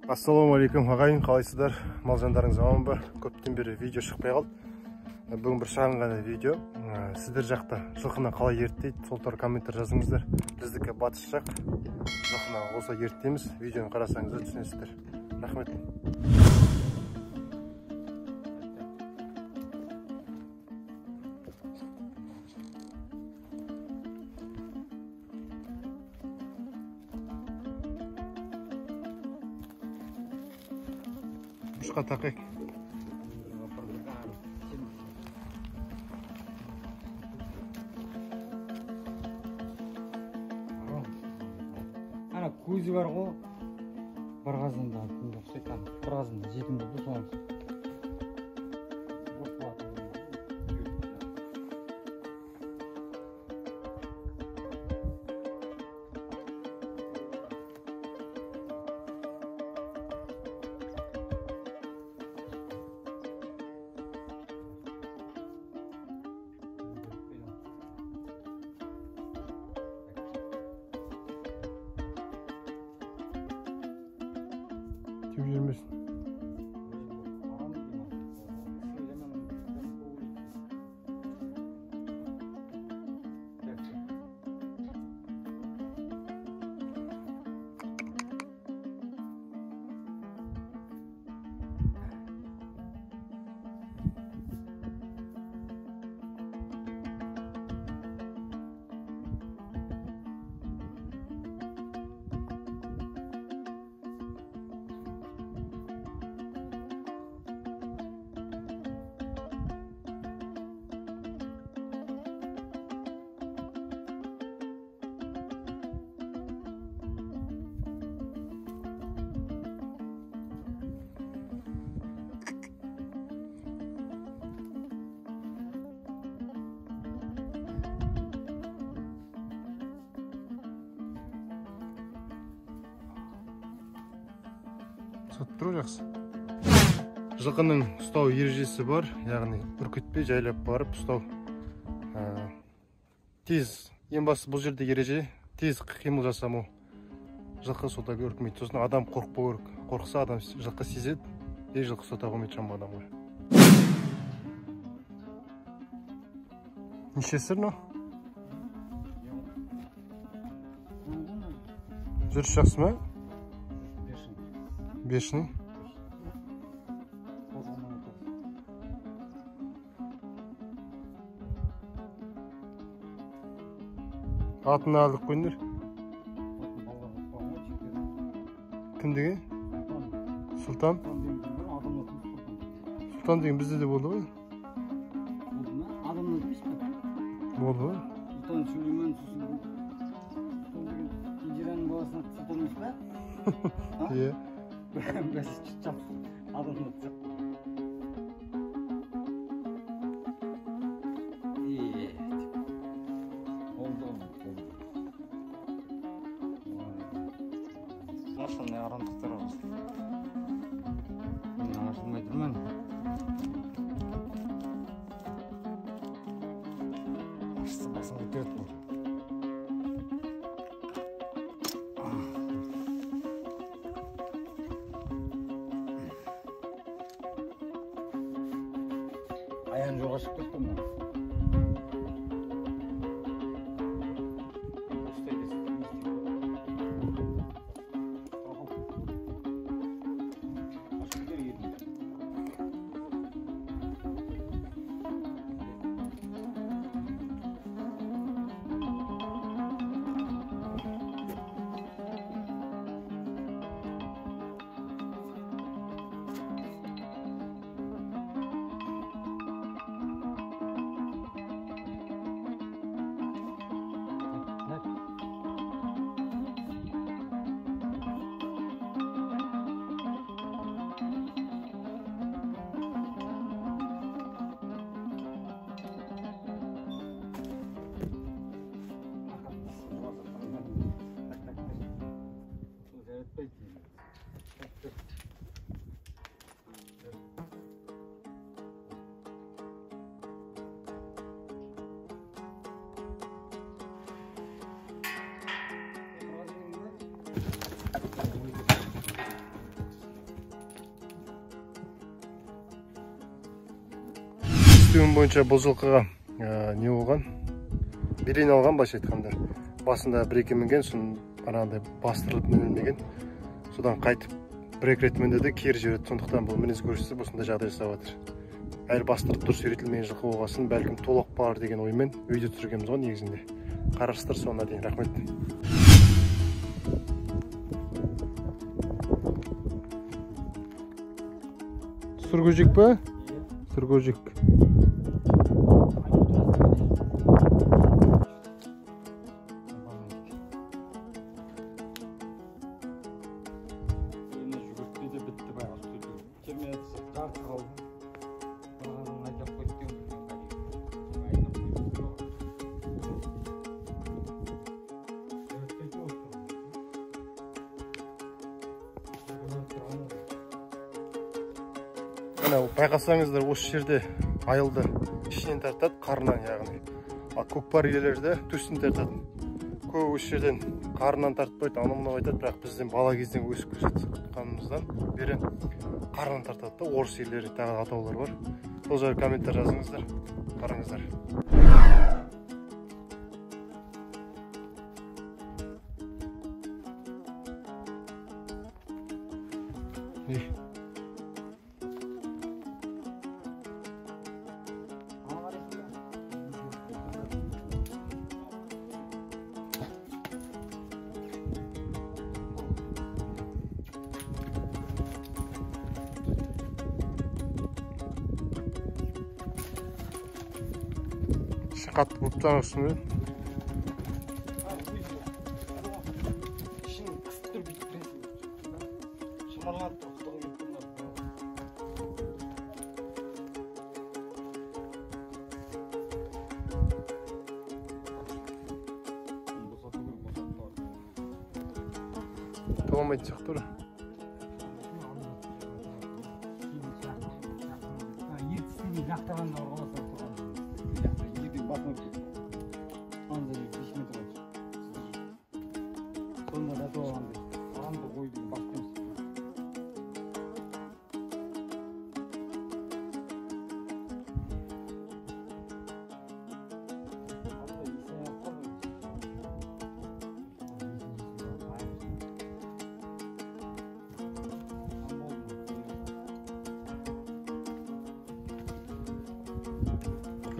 Ассалаумағалейкум ағайын, қалайсыздар? Мал жандарыңыз аман ба? Көптен бері видео шықпай қалды. Бүгін бір шағын ғана видео. Сіздер жақта жылқыны қалай ерттейді, сол туралы комменттер жазыңыздар. Біздікі батыс жақ, жылқыны осылай ерттейміз. Видеоны қарасаңыздар түсінесіздер. Рахмет. Ұшқа тақайық. Ана көзі бар ғой, бір қазанда ұқсайды, бір қазанда жетім болды соны. Теуіп жүрмесін. Саттыру жақсы. Жылқының ұстау ережесі бар, яғни үркітпей жайлап барып ұстау. Тез, ең бастысы бұл жерде ереже, тез қимыл жасамау. Жылқы сонда үркімейді. Сосын адам қорықпау керек. Қорықса адам жылқы сезеді, и жылқы ұстата қоймайды жаман адамға. Неше мынау? Жүріс жақсы ма? Бешеный. Атын алдық қойыңдар. Кім деген? Сұлтан. Сұлтан деген бізде де болды ғой. Болды ғой. Сұлтан Сүлеймен, сосын Сұлтан деген Индираның баласының аты Сұлтан емес пе? Иә. Аян жоға шығып кетті ме? Естуім бойынша бұл жылқыға не болған? Белен алған, былайша айтқанда. Басында бір-екі мінген, сосын анандай бастырылып мінілмеген. Содан қайтып бір-екі рет мінді де кері жіберді. Сондықтан бұл мінез көрсетіп осындай жағдай жасап жатыр. Әлі бастырып дұрыс үйретілмеген жылқы болғасын, бәлкім толық бар деген оймен видео түсіргенбіз ғой негізінде. Қарастыр соңына дейін. Рахмет. Сұргөжек па? Сұргөжек. Байқасаңыздар, осы жерде айылды ішінен тартады, қарнынан яғни. Ал көкпар иелерді төсін тартады. Көбі осы жерден қарнынан тартпайды, анау мынау айтады, бірақ бізден бала кезден өсіп келе жатқанымыздан бері қарнынан тартады да, орыс иелері тағы атаулар бар. Сол жайлы комменттер жазыңыздар, қараңыздар. Қатты болып тұрған үстінде. Ішін қысып тұр бүйтіп тұресің. Шымырланып тұр, құтығы келіп тұр. Толамайтын сияқты тұр. Ертістен жақтағанда орғаласа тұрған.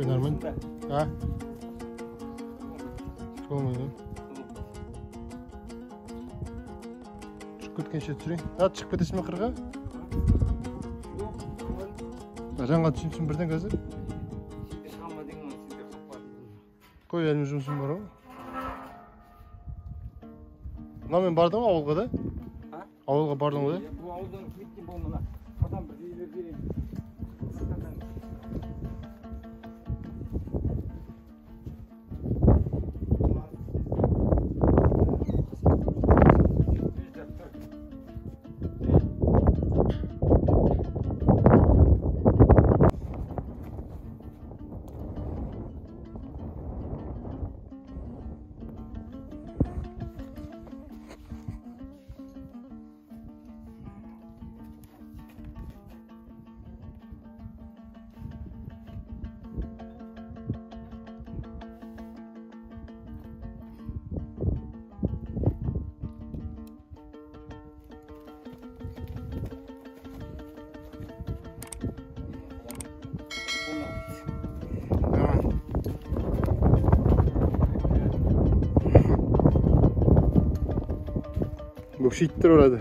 Нормально? А? Болмайды. Шығып кеткенше түсірейін. А, шығып кетесің бе қырға? Жанға түсінсін бірден қазір. Қой, әлім жұмысым бар ғой. Мынамен бардың ғой ауылға да? Ауылға бардың ғой да? Бұл ауылдан кеткен бұл мына. Қырдан бір үйлер берейін. Өкшейіп тұр орады.